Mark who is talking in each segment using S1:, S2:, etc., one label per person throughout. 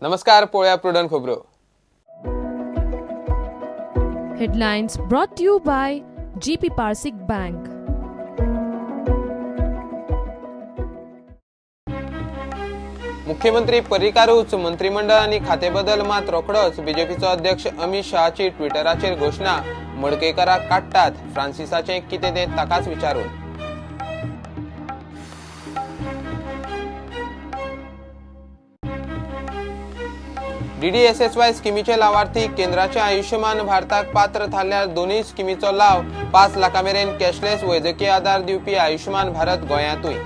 S1: नमस्कार, पळोवया प्रुडंट खबरो.
S2: Headlines brought to you by GP Parsik Bank.
S1: मुख्यमंत्री पर्रीकारूच मंत्रिमंडळ आनी खाते बदल मात रोखडोच. बीजेपीचो अध्यक्ष अमित शहाची ट्विटराचेर घोशणा. मडकयकाराक काडटात, फ्रांसिसाचें कितें तें ताकाच विचारून. डीडीएसएसवाय स्किमीचे लावार्थी केंद्राचे आयुष्यमान भारताक पात्र थारल्यार दोनूय स्किमीचो लाव. 5 लाखां मेरेन कॅशलेस वैजकी आदार दिवपी आयुष्यमान भारत गोंयांतूय.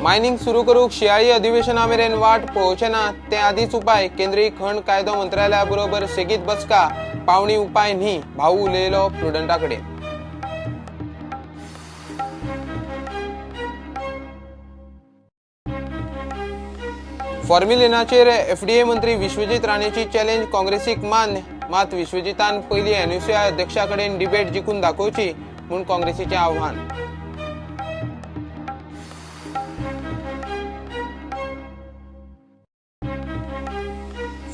S1: मायनिंग सुरू करूंक शियाळी अधिवेशना मेरेन वाट पळोवचे ना, ते आदींच उपाय. केंद्रीय खण कायदो मंत्रालया बरोबर सेगीत बसका, पावणी उपाय न्ही, भाऊ उलयलो प्रुडंटा कडेन. फॉर्म्युलिनाचेर एफडीए मंत्री विश्वजीत राणेची चॅलेंज काँग्रेसीक मान्य, मात विश्वजीतान पयली एनयूसीआय अध्यक्षा कडेन डिबेट जिखून दाखोवची म्हूण काँग्रेसीचें आव्हान.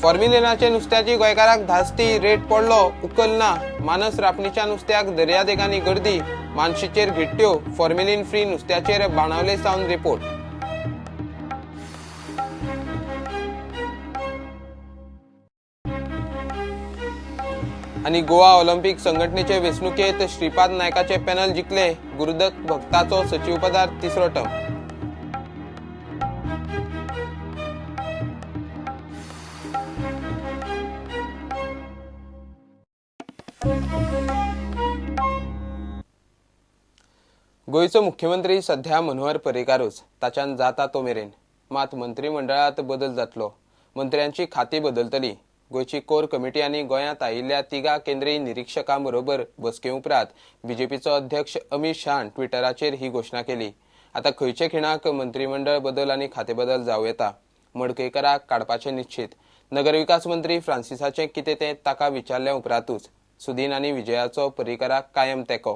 S1: फॉर्म्युलिनाचे नुस्त्याची गोंयकाराक धास्ती, रेट पडलो उकल ना. मानस रापणीच्या नुस्त्याक दर्यादेगांनी गर्दी, मानशीचेर घिट्ट्यो. फॉर्मेलिन फ्री नुस्त्याचेर बाणावले सावन रिपोर्ट. आनी गोवा ऑलिम्पिक संघटनेचे वेंचणुकेंत श्रीपाद नायकाचे पॅनल जिखले. गुरुदत्त भक्ताचो सचिवपदार तिसरो टर्म. गोंयचो मुख्यमंत्री सध्या मनोहर पर्रीकारूच, ताच्यान जाता तो मेरेन. मात मंत्रिमंडळांत बदल जातलो, मंत्र्यांची खाती बदलतली. गोंयची कोर कमिटी आनी गोंयांत आयिल्ल्या 3 केंद्रीय निरिक्षकां बरोबर बसके उपरांत बीजेपीचो अध्यक्ष अमित शहान ट्विटराचेर ही घोशणा केली. आतां खंयचे खिणाक मंत्रिमंडळ बदल आनी खाते बदल जावं येता. मडकयकाराक काडपाचें निश्चित. नगरविकास मंत्री फ्रांसिसाचें कितें तें ताका विचारल्या उपरांतूच. सुदीन आनी विजयाचो पर्रीकाराक कायम तेंको.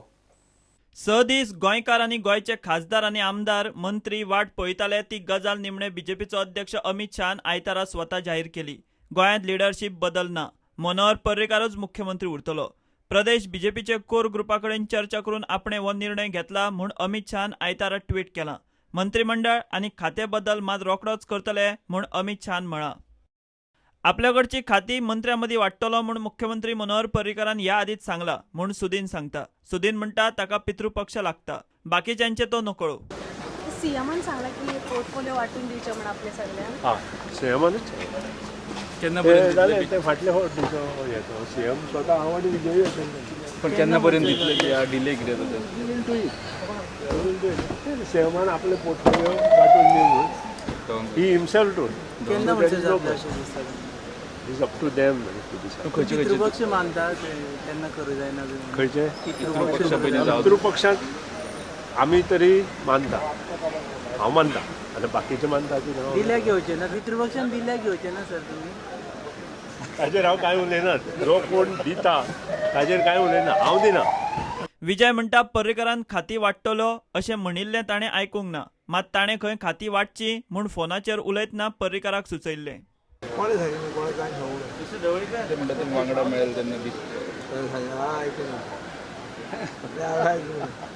S3: 6 दीस गोंयकार आनी गोंयचे खासदार आनी आमदार मंत्री वाट पळयताले ती गजाल निमणे बीजेपीचो अध्यक्ष अमित शहान आयतारा स्वता जाहीर केली. गोंयांत लिडरशीप बदल ना, मनोहर पर्रीकारूच मुख्यमंत्री उरतलो. प्रदेश बीजेपीचे कोर ग्रुपा कडेन चर्चा करून आपणे हो निर्णय घेतला म्हूण अमित शहान आयतारा ट्वीट केला. मंत्रिमंडळ आनी खाते बदल मात रोखडोच करतले म्हूण अमित शहान म्हळां. आपल्याकडची खाती मंत्र्यां मदीं वाडटलो म्हूण मुख्यमंत्री मनोहर पर्रीकारान ह्या आदींच सांगला म्हूण सुदीन सांगता. सुदीन म्हणटा ताका पितृपक्ष लागता, बाकीच्यांचे तो नकळो.
S4: सीएमान सांगला की पोर्टफोलिओ वाटून दिवचे म्हण आपल्या सगळ्यांक.
S5: हां, सीएमानच
S6: केन्ना पर्यंत
S5: जालें ते फाटले फावट तुमचो येतो सीएम स्वता हांव आनी विजयी
S6: पण केन्ना पर्यंत दितले की डिले कितें जाता?
S5: सीएमान आपले पोर्टफोलिओ वाटून दी म्हूण ही हिमसेल्फ टोल्ड.
S7: केन्ना म्हणचे जातलें अशें दिसता?
S5: It's up to them to decide.
S7: Pitrupaksha मानता केन्ना करूं जायना?
S5: खंयचे पितृपक्षांत आमी तरी मानता, हांव मानता आनी बाकीचे मानता की
S7: दिल्या घेवचे ना पितृपक्षान, दिल्या घेवचे ना सर तुमी.
S5: ताजेर हांव कांय उलयना, जो कोण दिता ताजेर कांय उलयना, हांव दिना.
S3: विजय म्हणटा पर्रीकारान खाती वाडटलो अशें म्हणिल्लें ताणें आयकूंक ना, मात ताणें खंय खाती वाडची म्हूण फोनाचेर उलयतना पर्रीकाराक सुचयल्लें.
S8: कोणें सांगिल्लें? कोणें कांय सांगूंक ना.
S6: ते म्हणटा तुमी वांगडा मेळेल तेन्ना
S8: आयकूंक ना,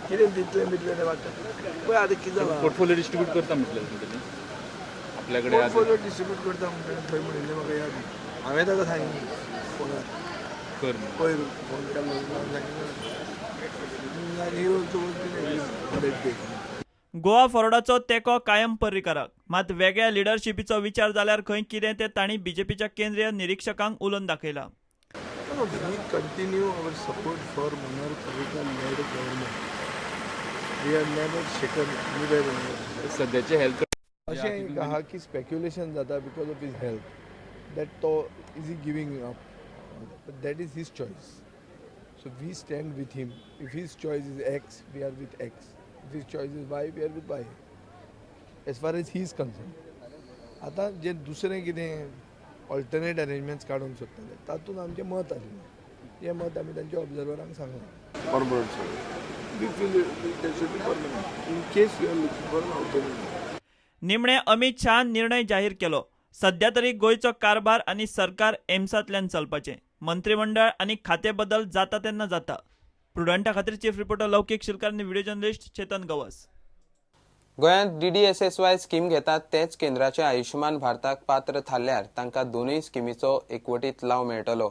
S8: कितें दितलें बितलें तें वाडटा. पळय आतां कितें जालां,
S6: पोर्टफोलिओ डिस्ट्रिब्यूट करता म्हटलें तुमी आपल्या कडेन.
S8: पोर्टफोलिओ डिस्ट्रिब्यूट करता म्हणटा थंय म्हणिल्लें म्हाका याद. हांवें ताका सांगिल्लें फोनार, पयर फोन केल्लो सांगिल्लें.
S3: गोवा फॉरवर्डाचो तेंको कायम पर्रीकाराक, मात वेगळ्या लिडरशिपीचो विचार जाल्यार खंय कितें तें तांणी बीजेपीच्या केंद्रीय निरिक्षकांक उलोवन दाखयलां.
S8: We continue our support for Manohar Parrikar led government. We have never shaken anywhere.
S6: सध्याचे हेल्थ
S8: अशें एक आहा की स्पेक्युलेशन जाता because of his health that तो is he giving up, but that is his choice. So we stand with him. If his choice is X, we are with X. If his choice is Y, we are with Y. As far as he is concerned. आतां जे दुसरें कितें alternate arrangements काडूंक सोदताले तातूंत आमचें मत आशिल्लें, हें मत आमी तांच्या ऑब्जर्वरांक सांगलां. We feel there should be permanent in case you are looking for an alternative.
S3: निमणे अमित शहान निर्णय जाहीर केलो. सध्या तरी गोंयचो कारभार आनी सरकार एम्सांतल्यान चलपाचें. मंत्रिमंडळ आनी खाते बदल जाता तेन्ना जाता. प्रुडंटा खातीर चीफ रिपोर्टर लौकीक शिलकार आनी व्हिडिओ जर्नलिस्ट चेतन गवस.
S1: गोंयांत डीडीएसएसवाय स्कीम घेतात तेच केंद्राचे आयुष्यमान भारताक पात्र थारल्यार तांकां दोनूय स्किमीचो एकवटीत लाव मेळटलो.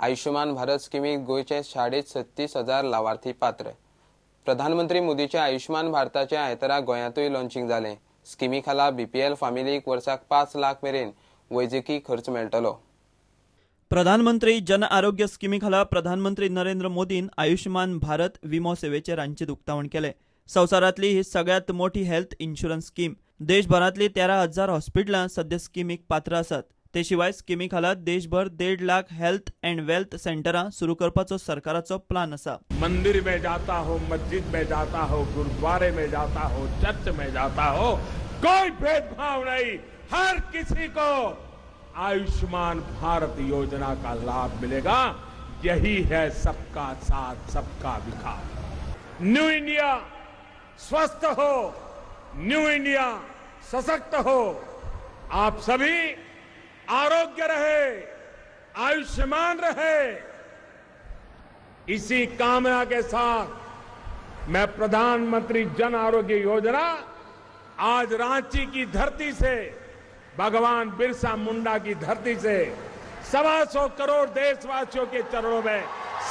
S1: आयुष्यमान भारत स्किमीक गोंयचे 37,500 लावार्थी पात्र. प्रधानमंत्री मोदीचे आयुष्यमान भारताचे आयतारा गोंयांतूय लॉन्चिंग जालें. स्किमी खाला बीपीएल फामिलीक वर्साक 5 लाख मेरेन वैजकी खर्च मेळटलो.
S3: प्रधानमंत्री जन आरोग्य स्किमी खाला प्रधानमंत्री नरेंद्र मोदीन आयुष्यमान भारत विमो सेवेचें रांचीत उक्तावण केलें. संवसारांतली ही सगळ्यांत मोठी हेल्थ इन्शुरन्स स्कीम. देशभरांतली 13,000 हॉस्पिटलां सद्या स्किमीक पात्र आसात. ते शिवाय स्किमी खाला देशभर 1.5 लाख हेल्थ अँड वेल्थ सेंटरां सुरू करपाचो सरकाराचो प्लान आसा.
S9: मंदिर में जाता हो, मस्जिद में जाता हो, गुरुद्वारे में जाता हो, चर्च में जाता हो, कोई भेदभाव नहीं, हर किसी को आयुष्मान भारत योजना का लाभ मिलेगा. यही है सबका साथ सबका विकास. न्यू इंडिया स्वस्थ हो, न्यू इंडिया सशक्त हो. आप सभी आरोग्य रहे, आयुष्मान रहे, इसी कामना के साथ मैं प्रधानमंत्री जन आरोग्य योजना आज रांची की धरती से, भगवान बिरसा मुंडा की धरती से 125 करोड़ देशवासियों के चरणों में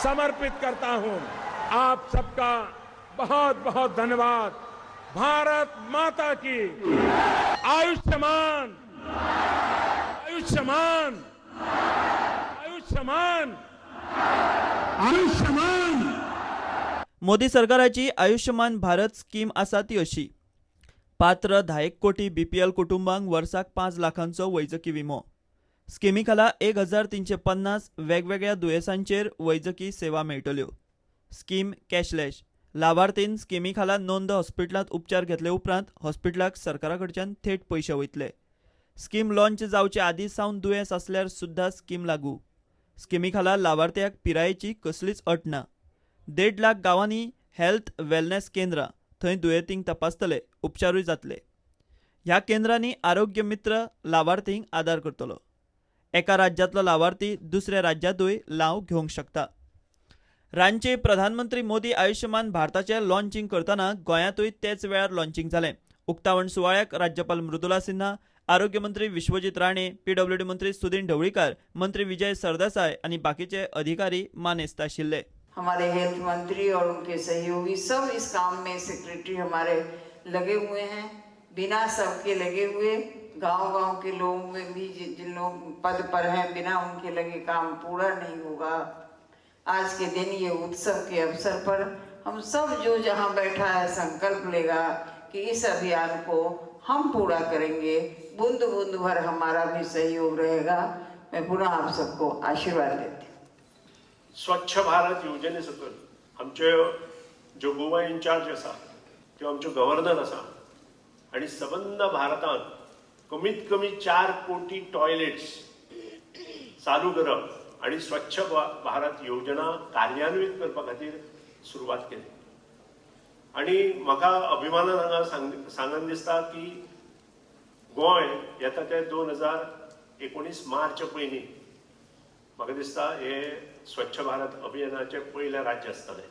S9: समर्पित करता हूं. आप सबका बहुत बहुत धन्यवाद. भारत माता की. आयुष्मान, आयुष्मान, आयुष्मान, आयुष्मान.
S3: मोदी सरकाराची आयुष्यमान भारत स्कीम आसा ती अशी. पात्र 10 कोटी बीपीएल कुटुंबांक वर्साक 5 लाखांचो वैजकी विमो. स्किमी खाला 1350 वेगवेगळ्या दुयेंसांचेर वैजकी सेवा मेळटल्यो. Scheme cashless. लावार्थीन स्किमी खाला नोंद हॉस्पिटलांत उपचार घेतले उपरांत हॉस्पिटलाक सरकारा कडच्यान थेट पयशे वयतले. स्कीम लॉन्च जावचे आदीं सावन दुयेंस आसल्यार सुद्दां स्कीम लागू. स्किमी खाला लावार्थ्याक पिरायेची कसलीच अट ना. 1.5 लाख गांवांनी हेल्थ वेलनेस केंद्रां, थंय दुयेंतींक तपासतले, उपचारूय जातले. ह्या केंद्रांनी आरोग्य मित्र लावार्थींक आदार करतलो. एका राज्यांतलो लावार्थी दुसऱ्या राज्यांतूय लाव घेवंक शकता. रांची प्रधानमंत्री मोदी आयुष्यमान भारताचें लॉन्चिंग करतना गोंयांतूय तेच वेळार लॉन्चिंग जालें. उक्तावण सुवाळ्याक राज्यपाल मृदुला सिन्हा, आरोग्य मंत्री विश्वजीत राणे, पीडब्ल्यूडी मंत्री सुदीन ढवळीकार, मंत्री विजय सरदेसाय आनी बाकीचे अधिकारी मानेस्त आशिल्ले.
S10: हमारे हेल्थ मंत्री और उनके सहयोगी सब इस काम में सेक्रेटरी हमारे लगे हुए हैं. बिना सबके लगे हुए गांव-गांव के लोगों में भी जिन लोग पद पर हैं, बिना उनके लगे काम पूरा नहीं होगा. आज के दिन ये उत्सव के अवसर पर हम सब जो जहाँ बैठा है संकल्प लेगा कि इस अभियान को हम पूरा करेंगे. बूंद बूंद भर हमारा भी सहयोग रहेगा. मैं पुनः आप सबको आशीर्वाद देती हूँ.
S5: स्वच्छ भारत योजने सकयल आमच्यो ज्यो गोवा इनचार्ज आसा त्यो आमच्यो गव्हर्नर आसा आनी सबंद भारतांत कमीत कमी 4 कोटी टॉयलेट्स चालू करप आनी स्वच्छ भारत योजना कार्यान्वित करपा खातीर सुरवात केली. आनी म्हाका अभिमानान हांगा सांगन दिसता की गोंय येता ते 2019 मार्च पयलीं म्हाका दिसता हे स्वच्छ भारत अभियानाचें पयलें राज्य आसतलें.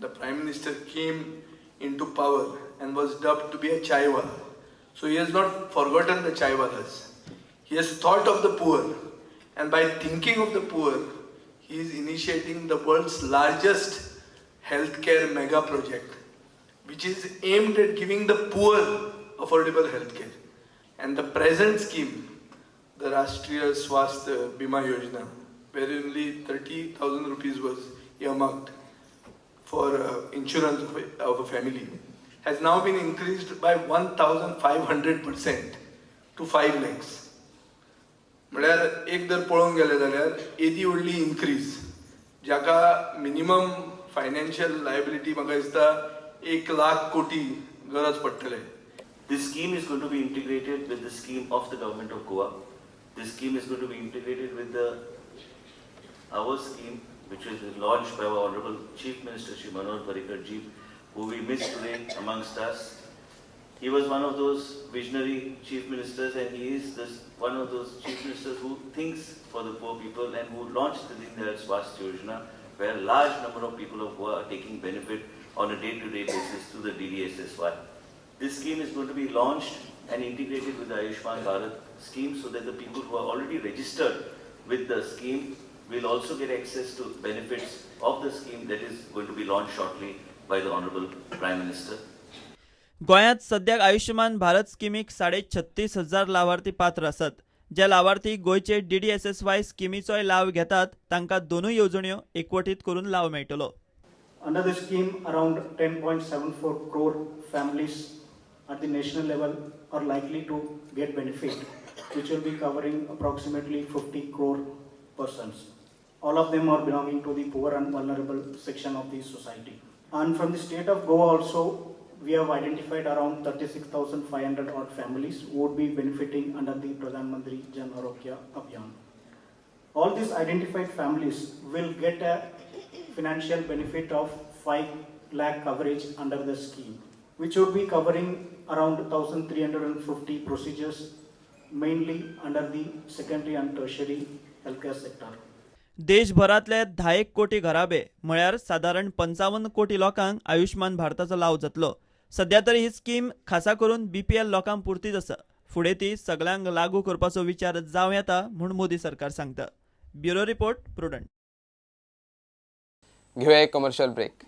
S8: The Prime Minister came into power and was dubbed to be a chaiwala. So he has not forgotten the chaiwalas. He has thought of the poor, and by thinking of the poor, he is initiating the world's largest healthcare mega project, which is aimed at giving the poor affordable healthcare. And the present scheme, the Rashtriya Swasthya Bima Yojana, where only 30,000 rupees was earmarked for insurance of a family, has now been increased by 1,500% to 5 lakhs. म्हळ्यार एक जर पळोवंक गेले जाल्यार येदी व्हडली increase, जाका minimum financial liability म्हाका दिसता 1 लाख कोटी गरज पडटले.
S11: This scheme is going to be integrated with the scheme of the government of Goa. This scheme is going to be integrated with our scheme, which was launched by our Honorable Chief Minister Shri Manohar Parrikar ji, who we miss today amongst us. He was one of those visionary chief ministers, and he is this one of those chief ministers who thinks for the poor people and who launched the Deen Dayal Swasthya Yojana, where a large number of people of Goa are taking benefit on a day-to-day basis through the DDSSY. This scheme is going to be launched and integrated with the Ayushman Bharat scheme so that the people who are already registered with the scheme will also get access to benefits of the scheme that is going to be launched shortly by the Honorable Prime Minister.
S3: गोंयांत सद्याक आयुष्यमान भारत स्किमीक 36.5 हजार लावार्थी पात्र आसात. जे लावार्थी गोंयचे DDSSY स्किमीचोय लाव घेतात, तांकां दोनूय येवजण्यो एकवटीत करून लाव मेळटलो.
S12: Under the scheme, around 10.74 crore families at the national level are likely to get benefit, which will be covering approximately 50 crore persons. All of them are belonging to the poor and vulnerable section of the society. And from the state of Goa also, we have identified around 36,500 odd families who would be benefiting under the Pradhan Mantri Jan Arogya Abhiyan. All these identified families will get a financial benefit of 5 lakh coverage under the scheme, which would be covering around 1350 procedures, mainly under the secondary and tertiary healthcare sector.
S3: देशभरांतले 10 एक कोटी घराबे म्हळ्यार सादारण 55 कोटी लोकांक आयुष्मान भारताचो लाव जातलो. सध्या तरी ही स्कीम खासा करून बीपीएल लोकांक पुरतीच आसा. फुडें ती सगल्यांक लागू करपाचो विचार जावं येता म्हूण मोदी सरकार सांगता. Bureau report, prudent.
S1: घेऊया एक कमर्शियल ब्रेक.